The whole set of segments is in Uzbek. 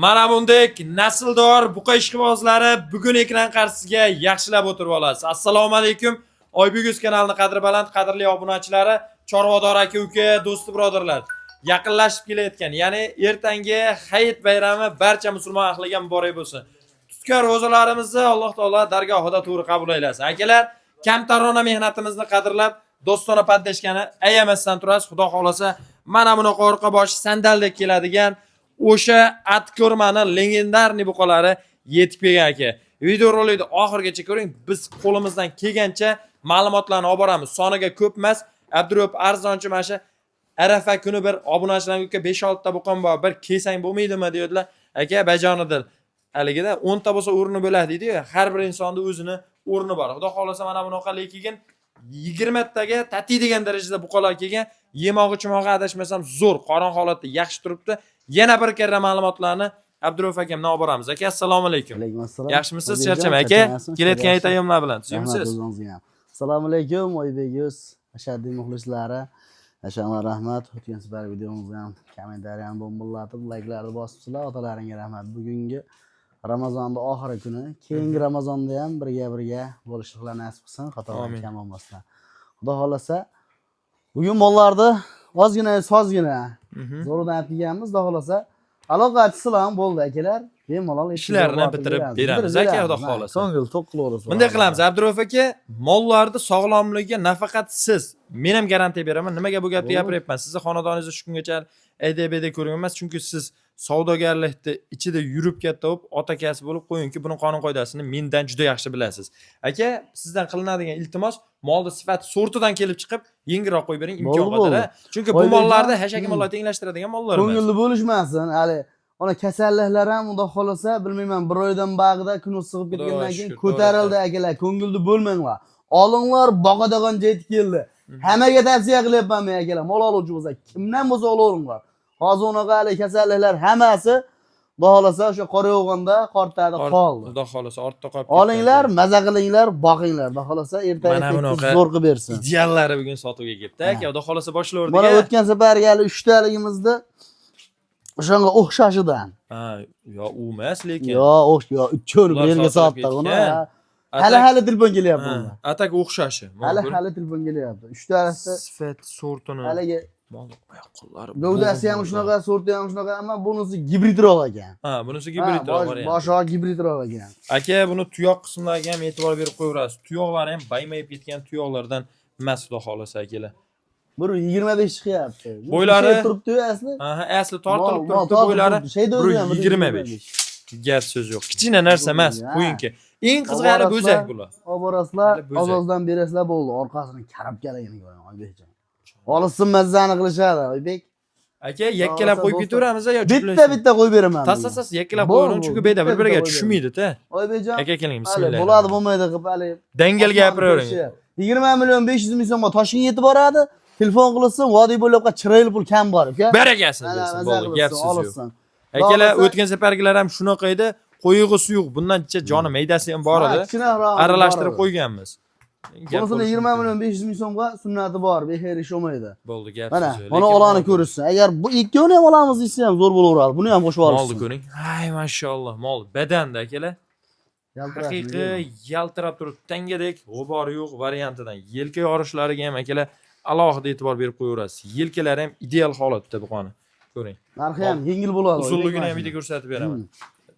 Mana bundek nasldor buqa ishqibozlari bugun ekran qarshisiga yaxshilab o'tirib olasiz. Assalomu alaykum. Oybek Yuz kanalini qadri baland, qadrli obunachilari, chorvador aka uka, do'sti birodarlar. Yaqinlashib kelayotgan, ya'ni ertangi Hayit bayrami barcha musulmon ahliga muborak bo'lsin. Tutgan ro'zalarimizni Alloh taolo dargohida to'g'ri qabul aylasin. Akalar, kamtarona mehnatimizni qadrlab, do'stona поддержка ni ayamasdan turasiz. Xudo xolasa, mana bunaqa orqa boshi sandaldek keladigan o'sha atko'rmani легендарный buqalari yetib kelgan, aka. Videorolikni oxirigacha ko'ring. Biz qo'limizdan kelgancha ma'lumotlarni olib boramiz. Soniga ko'p emas. Abdurov arzonchi mana shu Arafa kuni bir obunachilarga 5-6 ta buqam bor, bir kelsang bo'lmaydimi deydilar. Aka, bajonidil. Haligida 10 ta bo'lsa o'rni bo'ladi deydi-yu. Har bir insonda o'zini o'rni bor. Xudo xolasa, mana bunaqa lekin 20 taga tatiydigan darajada buqalar kelgan. Yemog'i chumog'i adashmasam zo'r, qorin holatda yaxshi turibdi. Yana bir karra ma'lumotlarni Abdurov akamdan olib boramiz. Aka, assalomu alaykum. Alaykum assalom. Yaxshimisiz, Oybekjon, charchamang aka. charchamayapsizmi? Kelayotgan Yaxshi. aytayomlar bilan. Rahmat Tuzukmisiz? o'zingizga ham. Assalomu alaykum, Oybek Yuz ashaddiy muxlislari. Ashanlar rahmat. O'tgan safar videomizga ham kommentariy ham bomballatib, layklarni bosibsizlar. Otalaringga rahmat. Bugungi Ramazonning oxiri kuni, keyingi Ramazonda ham birga-birga bo'lishliklar nasib qilsin, xatolar Amin. kam bo'lmasin. Xudo xolasa, bugun mollarni ozgina sozgina zo'ridan olib kelganmiz. Xudo xolasa, aloqa aytsizlar bo'ldi, akalar. Bemalol yetkazib Ishlarini yuborib bitirib beramiz. beramiz, Bitirib aka, xudo beramiz. xohlasa. Ko'ngil to'q qilaverasiz. Bunday qilamiz, Abdurov aka, mollarni sog'lomligiga nafaqat siz, men ham garantiya beraman. Nimaga bu gapni Bo'ldi. gapiryapman? Sizni xonadoningizda shu kungacha ADBda ko'rgan emas, chunki siz savdogarlikni ichida yurib katta bo'lib, ota kasb bo'lib qo'yingki, buni qonun qoidasini mendan juda yaxshi bilasiz. Aka, sizdan qilinadigan iltimos, molni sifati sortidan kelib chiqib, yengilroq qo'yib bering imkon Bo'ldi, qadar. bo'ldi. A? Chunki bu Oybekjon, mollarni hashaki mollar tenglashtiradigan mollar emas. Ko'ngilli bo'lishmasin. Hali ona kasalliklar ham, xudo xolasa, bilmayman, bir oydan bag'ida kun sig'ib Xudoga ketgandan keyin shukur, ko'tarildi, akalar. Ko'ngilli bo'lmanglar. Olinglar, boqadigan joy keldi. Hammaga tavsiya qilyapman men, akalar. Mol oluvchi bo'lsa, kimdan bo'lsa olaveringlar. Hozir unaqa hali kasalliklar hammasi, xudo xolasa, o'sha qor yog'ganda qortadi qoldi. Xudo xolasa, ortda qolib ketdi. Olinglar, maza qilinglar, boqinglar. Xudo xolasa, ertaga Mana bunaqa zo'r qilib bersin. Ideallari bugun sotuvga kelibdi, aka. Xudo xolasa, boshlayverdik. Mana o'tgan safargi hali uchtaligimizda o'shanga o'xshashidan. Ha, yo u emas lekin. Yo, o'x, yo, uchovini Ular bir yerga sotilib sotdik uni. ketgan. Ha. Hali hali telefon kelyapti Ha, unga. Atak o'xshashi. Hali hali telefon kelyapti. Uchtalasi Sifat sortini. haligi Mol oyoq qo'llari. gavdasi ham shunaqa, sorti ham shunaqa, ammo bunisi gibridroq ekan. Ha, bunisi gibridroq variant. Boshroq gibridroq ekan. Aka, buni tuyoq qismlariga ham e'tibor berib qo'yaverasiz. Tuyoqlari ham baymayib ketgan tuyoqlardan emas, xudo xolasa, akalar. Bir 25 chiqyapti. Bu Bo'ylari- şey turibdi-yu asli. Aha, asli tortilib Mol- mol turibdi, tortilib bo'ylari turibdi. Shayda o'zi ham bir 25. Gap so'z yo'q. Kichkina narsa emas, Ha. qo'yinki. Eng qizig'i hali bo'zak bular. Olib borasizlar, Hali bo'zak. oz-ozdan berasizlar bo'ldi. Orqasini karabkaligini ko'ring, Oybekjon. Olishsin, mazzani qilishadi, Oybek. Aka, yakkalab qo'yib Do'stlar, ketaveramiz yo Bitta bitta qo'yib beraman. Tas tas tas yakkalab qo'yavering, chunki bu yerda bir-biriga tushmaydi-da. Oybekjon. Aka, keling, Hali bismillah. bo'ladi, bo'lmaydi qilib hali. Dangal gapiravering. 20 million 500 ming so'mga Toshkentga yetib boradi. Telefon qilsin, vodiy bo'ylab chiroyli pul kam bor, uka. Barakasini Mana bersin, maza bo'ldi, gap qilsin, so'z yo'q. olsin. Akalar, Xohlasa- o'tgan safargilar ham shunaqa edi. Qo'yig'i suyuq, bundan joni maydasi ham bor edi. Ha, kichkinaroq Aralashtirib bor edi. qo'yganmiz. Gap Bunisini bo'lishi 20 mumkin. million 500 ming so'mga sunnati bor, beher ish olmaydi. Bo'ldi, gap Mana, so'z yo'q. mana Lekin olani mol- ko'rishsin. Agar bu ikkovini ham olamiz desa ham zo'r bo'laveradi. Buni ham qo'shib Molni olishsin. ko'ring. Ay, mashalloh, mol badanda, akalar. Yaltirash Haqiqiy yaltirab turib, tangadek g'ubori yo'q variantidan. Yelka yorishlariga ham, akalar, alohida e'tibor berib qo'yaverasiz. Yelkalari ham ideal holatda buqani. Ko'ring. Narxi ham yengil bo'ladi. Usulligini ham bitta ko'rsatib beraman.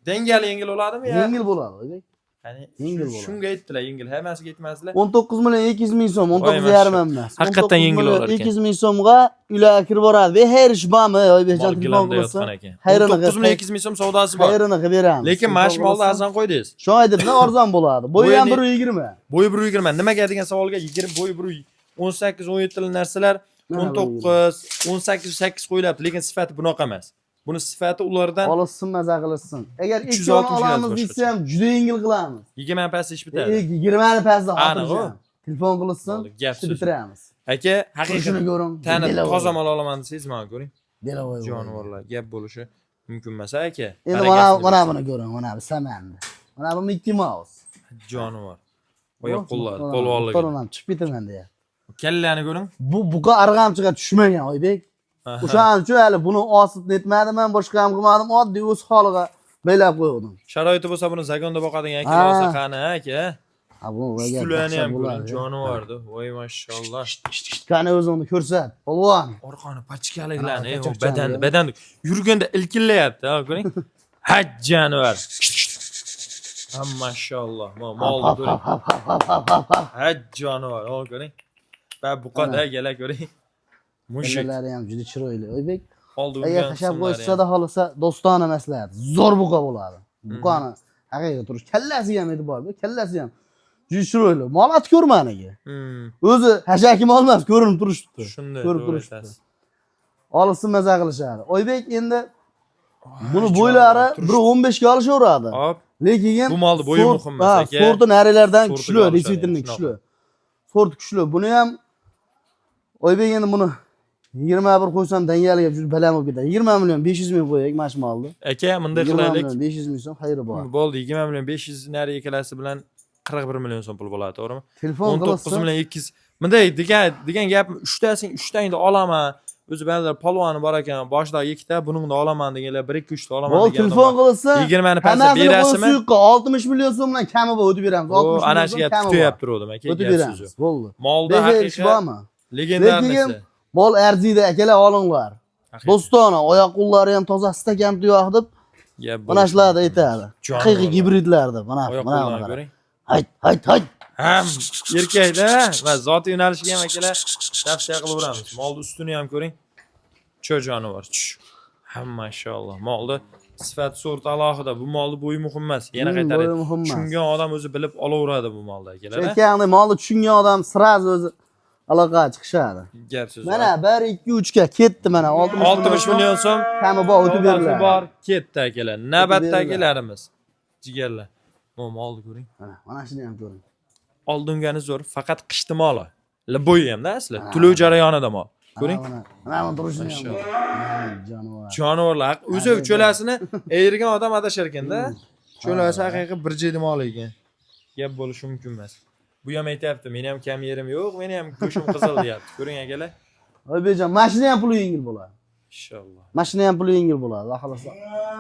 Dangali yengil bo'ladimi yo? Yengil bo'ladi, Oybek. Qani, Yengil bo'ladi. Shunga aytdilar, yengil. Hammasiga aytmasdilar. 19 million 200 ming so'm, Voy, 19 yarim ham emas. Haqiqatdan 19 yengil million bo'lar ekan. 200 ming so'mga uylarga kirib boradi. Beher ish bormi? Oybekjon, Mol telefon gilamda qilsin. yotgan ekan. Xayrini 19 million 200 ming so'm savdosi bor. Xayrini qilib beramiz. Lekin mana shu Telefon molni qilsin. arzon qo'ydingiz. Shu aytibdi, arzon bo'ladi. Bo'yi ham 1.20. Bo'yi 1.20. Nimaga degan savolga 20, bo'yi 1.18 17 narsalar Mana 19 18 8 qo'yilyapti, lekin sifati bunaqa emas. Buni sifati ulardan Olishsin, maza qilishsin. Agar 360 ikkini olamiz boshqacha. desa ham juda yengil qilamiz. 20 past ish bitadi. 20 ni pastda Aniq, xotirjam. Telefon qilishsin, Bo'ldi, gap ishni so'z. bitiramiz. Aka, Turishini haqiqat ko'ring. tanib Delovoy. toza mol olaman desangiz, mana ko'ring. Delovoy. Jonivorlar gap bo'lishi mumkin emas, aka. Endi mana Barakasini mana bersin. buni ko'ring, mana bu samanni. Mana bu Mickey Mouse. Jonivor. Oyoq qo'llari, polvonligi. To'g'ri, chiqib ketaman deyapti. Kallani ko'ring. Bu buqa arg'amchiga tushmagan, Oybek. O'shaning uchun hali buni osib netmadim, men boshqa ham qilmadim, oddiy o'z holiga belab qo'ydim. Sharoiti bo'lsa buni zagonda boqadigan aka Ha. olsa qani aka. Ha, bu agar Ustlarni ham dahshat ko'ring, bo'ladi. jonivordi. Voy mashalloh. Qani o'zingni ko'rsat, polvon. Orqani pachkaliklarni, Ha, o pachakchani, badan, ya. badan yurganda ilkillayapti, ha, ko'ring. Ha, jonivor. Ha, mashalloh. Molni Hop ko'ring. hop hop hop hop hop hop hop. Ha, jonivor, ha, ko'ring. Va buqada gala ko'ring. Mushuk. Kallalari ham juda chiroyli. Oybek, Oldi agar ungan tashlab qismlari qo'yishsa-da xohlasa do'stona maslahat. Zo'r buqa bo'ladi. Buqani haqiqiy turish kallasiga ham e'tibor ber, kallasi ham juda chiroyli. Mol at ko'rmanigi. O'zi hashaki mol emas, ko'rinib turishibdi. Shunday, Ko'rib to'g'ri turishibdi. aytasiz. Olsin maza qilishadi. Oybek endi buni Voy, bo'ylari jonivor, 1.15 ga olishaveradi. Hop, Lekin Bu molni bo'yi muhim emas, ha, aka. Sorti narilardan Sortiga kuchli, olishadi, действительно shunaqa. kuchli. Sort kuchli. Buni ham Oybek endi buni 21 qo'ysam dangaliga juda baland bo'lib ketadi. 20 million 500 ming qo'yaylik mana shu molni. Aka, bunday 20 qilaylik. million 500 ming so'm xayri bor. Bo'ldi, 20 million 500 nari ikkalasi bilan 41 million so'm pul bo'ladi, to'g'rimi? Telefon 19 qilsa million 200. Bunday degan gap uchtasing, uchtangni olaman. O'zi ba'zilar polvoni bor ekan, boshidagi ikkita, buningni olaman deganlar, 1 2 3 ta olaman Bol degan. telefon qilsa 20 ni pastda hammasini qo'yib berasizmi? suyuqqa 60 million so'mdan kami bor o'tib beramiz. O, 60 ana million shu so'm gap kami bor. kutyapti turgandim aka, O'tib gap beramiz. so'zi. Bo'ldi. Molda Beher ish haqiqiy bormi? legendarnisi. Lekin mol arziydi akalar olinglar. Haqiqiy. Do'stona oyoq qo'llari ham toza stakan tuyoq deb Gap mana bo'lishi shularni mumkin. aytadi. Jonivor. Haqiqiy gibridlar deb mana Oyoq mana qo'llarni buni. ko'ring. Hayt hayt hayt. Ham erkakda va zotiy yo'nalishiga ham akalar tavsiya qilaveramiz. Molni ustini ham ko'ring. Cho jonivor. Tush. Ham mashalloh. Molni sifat sorti alohida. Bu molni bo'yi muhim emas. Yana qaytarib. Bo'yi muhim emas. Tushungan odam o'zi bilib olaveradi bu molni akalar. a? Aytgandek molni tushungan odam sразу o'zi aloqa chiqishadi. Gap so'zi. Mana 1 2 3 ga ketdi mana 60 60 million so'm kami bor o'tib savdosi beriladi. bor, ketdi akalar. Navbatdagilarimiz. Jigarlar. Bu molni ko'ring. Mana mana shuni ham ko'ring. Oldingani zo'r, faqat qishdi moli. Bo'yi hamda asli. To'lov jarayonida mol. Ko'ring. Mana mana mana turishini ham ko'ring. Ha, jonivor. Jonivorlar o'zi cho'lasini ayirgan odam adashar ekanda. Cho'lasi haqiqiy bir jedi mol ekan. Gap bo'lishi mumkin emas. Bu ham aytyapti, meni ham kam yerim yo'q, meni ham go'shtim qizil deyapti. Ko'ring akalar. Oybekjon, mashina ham puli yengil bo'ladi. Inshaalloh. Mashina ham puli yengil bo'ladi. Xudo xohlasa.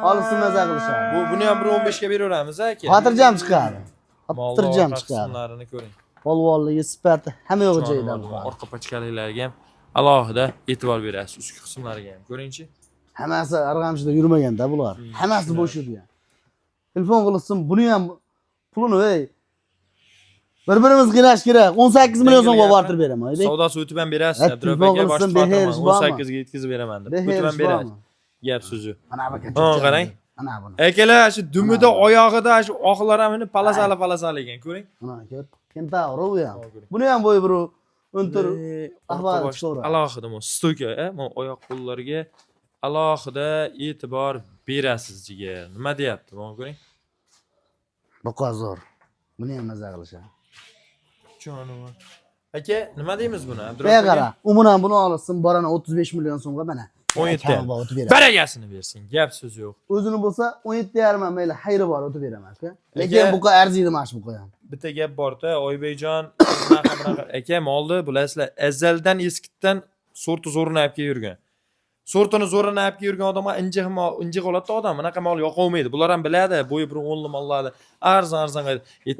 Olsin maza qilishadi. Bu buni ham 1.15 ga beraveramiz aka. Xotirjam chiqadi. Molni Xotirjam orqa chiqadi. qismlarini ko'ring. Polvonligi, sifati hamma yo'q joyida. Jonivorlar, orqa pachkaliklarga ham alohida e'tibor berasiz. Ustki qismlariga ham ko'ringchi. Hammasi arg'amchida yurmaganda bular. Hammasi bo'sh yurgan. Telefon qilsin, buni ham pulini ey. Bir-birimiz qiynash kerak. 18 million so'mga bortirib beraman. Oybek. Savdosi o'tib ham berasiz. Ha, Abdurahim telefon aka bosh qilsin, beher ish bormi? 18 ga yetkazib beraman deb. Beher O'tib ham ish berasiz. bormi? Gap so'zi. Mana bu Ha, qarang. Mana buni. Akalar shu dumida, oyog'ida shu oqlar ham palasali palasali ekan, ko'ring. Mana ko'r. Kentavr u ham. Ha, ko'ring. Buni ham bo'yi bir 14 Orqa ahvoli bosh chiqaveradi. alohida mo stoyka, mo oyoq qo'llarga alohida e'tibor berasiz jigar. Nima deyapti? Mana ko'ring. Buqa zo'r. Buni ham maza qilishadi. Jonivor. Aka, nima deymiz buni? Bunga Abdurahim qara. aka? Umuman buni olsin, borana 35 million so'mga mana. 17. Kami bor, o'tib beradi. Barakasini bersin. Gap so'z yo'q. O'zini bo'lsa 17,5 ham mayli, xayri bor o'tib beraman aka. Lekin Aka- buqa arziydi mana shu buqa ham. Bitta gap borda, Oybekjon bunaqa bunaqa aka molni bilasizlar, azaldan eskitdan sorti zo'rini olib kelib yurgan. Sortini zo'rini olib kelib yurgan odamga injiq mol, injiq oladida odam, bunaqa mol yoqolmaydi. Bular ham biladi, bo'yi bir o'nli mollarni arzon arzon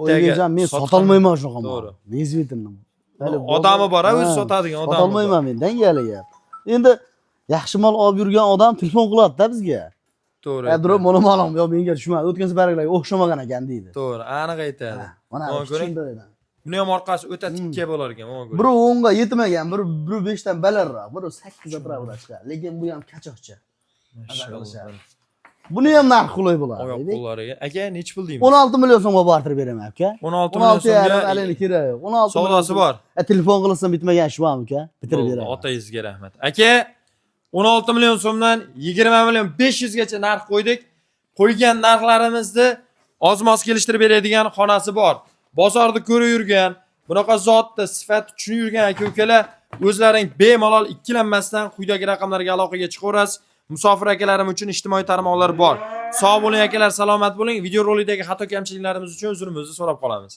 Oybekjon men sotolmayman shunaqa mol. To'g'ri. Действительно. Odami bor, o'zi sotadigan odami bor. Sotolmayman men dangali gap. Endi yaxshi mol olib yurgan odam telefon qiladi-da bizga. To'g'ri. Durib mana molim yo'q menga tushmadi. O'tgan safargilarga o'xshamagan ekan deydi. To'g'ri, aniq aytadi. Mana Mana ko'ring. kichkintoydan. Buni ham orqasi o'ta tikka bo'lar ekan, mana ko'ring. Biri 10 ga yetmagan, biri 5 dan balandroq, biri 8 atrofida chiqadi. Lekin bu ham kachoqcha. Mashalloh. Buni ham narxi qulay bo'ladi. Oyoq qo'llariga. Aka, nechi pul deymiz? 16 million so'mga barter beraman aka. 16 million 16 yarim so'mga alini kerak yo'q. 16 million savdosi so'm. bor. Telefon qilsam bitmagan ish bormi aka? Bitirib Bo'ldi, beraman. Otangizga rahmat. Aka, 16 million so'mdan 20 million 500 gacha narx qo'ydik. Qo'ygan narxlarimizni ozmoz kelishtirib beradigan xonasi bor. Bozorda ko'rib yurgan, bunaqa zotni sifat tushunib yurgan aka-ukalar o'zlaring bemalol ikkilanmasdan quyidagi raqamlarga aloqaga chiqaverasiz. Musofir akalarim uchun ijtimoiy tarmoqlar bor. Sog' bo'ling akalar, salomat bo'ling. Videorolikdagi xato kamchiliklarimiz uchun uzrimizni so'rab qolamiz.